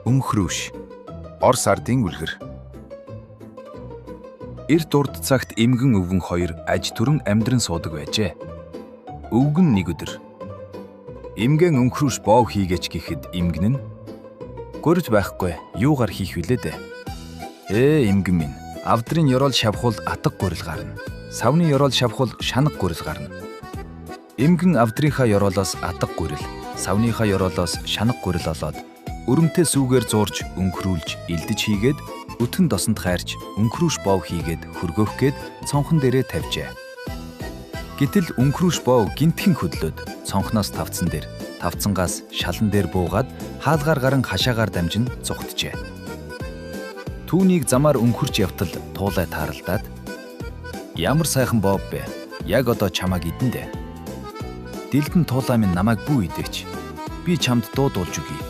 Өнхрүүш. Орос ардын үлгэр. Эрт урд цагт эмгэн өвгөн хоёр аж түрэн амьдран суудаг байжээ. Өвгөн нэг өдөр эмгэн өнхрүүш боов хийгээч гэхэд эмгэн нь гурил байхгүй юугаар хийх вүлээ дээ. Ээ эмгэн минь, авдрын ёроол шавхуул атга гурил гарна. Савны ёроол шавхуул шанаг гурил гарна. Эмгэн авдрынхаа ёроолоос атга гурил, савныхаа ёроолоос шанаг гурил олоод өрөмтэй сүүгээр зуурч өнхрүүлж элдэж хийгээд өтөн досонд хайрч өнхрүүш боов хийгээд хөргөөх гээд цонхон дээрээ тавьжээ. Гэтэл өнхрүүш боов гинтхэн хөдлөөд цонхноос тавцан дээр, тавцангаас шалан дээр буугаад хаалгаар гаран хашаагаар дамжин зугтжээ. Түүнийг замаар өнхөрч явтал туулай тааралдаад ямар сайхан боов бэ? Яг одоо чамайг идэн дээ. Дэлдэн туулай минь намайг бүү идээч. Би чамд дуу дуулж өгье.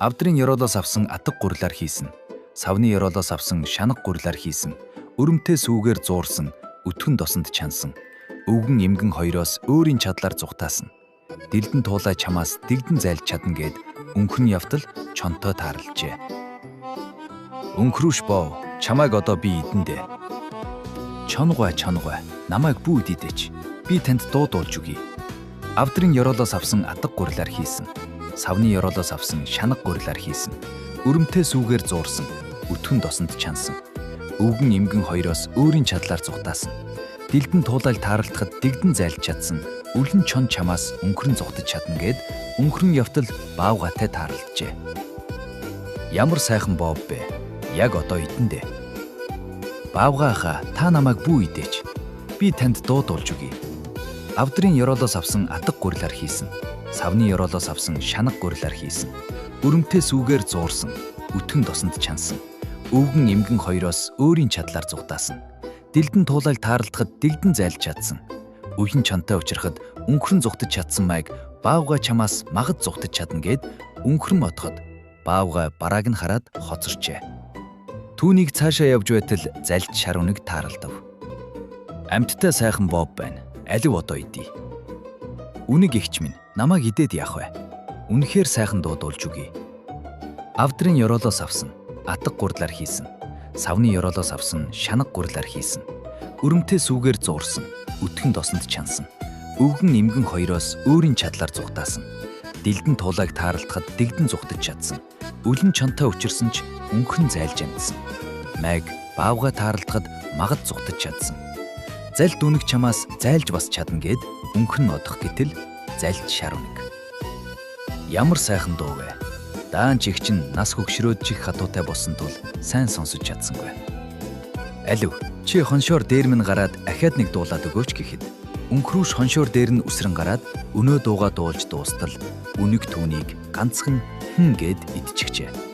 Авдрын ёроолоос авсан атга гурлаар хийсэн. Савны ёроолоос авсан шанаг гурлаар хийсэн. Өрөмтэй сүүгээр зуурсан, өтгөн досонд чансан. Өвгөн эмгэн хоёроос өөрийн чадлаар зугатаасан. Дэлдэн туулай чамаас дэгдэн зайлж чадна гэд өнхрөн явтал чонтой тааралжээ. Өнхрүүш боо, чамайг одоо би идэн дээ. Чонгой, чонгой, намайг бүү идээч. Би танд дуу дуулж өгье. Авдрын ёроолоос авсан атга гурлаар хийсэн. Савны ёроолоос авсан шанаг гурлаар хийсэн. Өрөмтэй сүүгээр зуурсан, өтгөн досонд чансан. Өвгөн эмгэн хоёроос өөрийн чадлаар зугатаасан. Дэлдэн туулайл тааралдахад дэгдэн зайлж чадсан. Үлэн чон чамаас өнхрөн зугтаж чадна гэд өнхрөн явтал баавгайтай тааралджээ. Ямар сайхан боов бэ? Яг одоо идэн дээ. Баавгай ахаа, та намайг бүү идээч. Би танд дуу дуулж өгье. Авдрын ёроолоос авсан атга гурлаар хийсэн. Савны ёроолоос авсан шанаг гурлаар хийсэн. Өрөмтэй сүүгээр зуурсан, өтгөн досонд чансан. Өвгөн эмгэн хоёроос өөрийн чадлаар зугатаасан. Дэлдэн туулайл тааралдахад дэгдэн зайлж чадсан. Үхэн чонтой учрахад өнхрөн зугтаж чадсан майг баавгай чамаас магад зугтаж чадна гэд өнхрөн отоход баавгай барааг нь хараад хоцорчээ. Түүнийг цаашаа явж байтал залж шар үнэг тааралдав. Амьттай сайхан бов байна. Алив одоо идье. Үнэг эгч минь, намайг идээд яах вэ? Үнэхээр сайхан дуу дуулж өгье. Авдрын ёроолоос авсан, атга гурлаар хийсэн. Савны ёроолоос авсан, шанаг гурлаар хийсэн. Өрөмтэй сүүгээр зуурсан, өтгөн досонд чансан. Өвгөн эмгэн хоёроос өөрийн чадлаар зугатаасан. Дэлдэн туулайг тааралдахад дэгдэн зугтаж чадсан. Үлэн чонтой учирсан ч өнхрөн зайлж амжсан. Майг баавгай тааралдахад магад зугтаж чадсан. Залд үнэг чамаас зайлж бас чадна гэд өнхрөн одох гэтэл залж шар үнэг. Ямар сайхан дуу вэ? Даан чихч нь нас хөгшрөөд чих хатуутай болсон тул сайн сонсож чадсангүй. Алив, чи хоншоор дээр минь гараад ахиад нэг дуулаад өгөөч гэхэд өнхрүүш хоншоор дээр нь үсрэн гараад өнөө дуугаа дуулж дуустал үнэг түүнийг ганцхан хин гэд идчихжээ.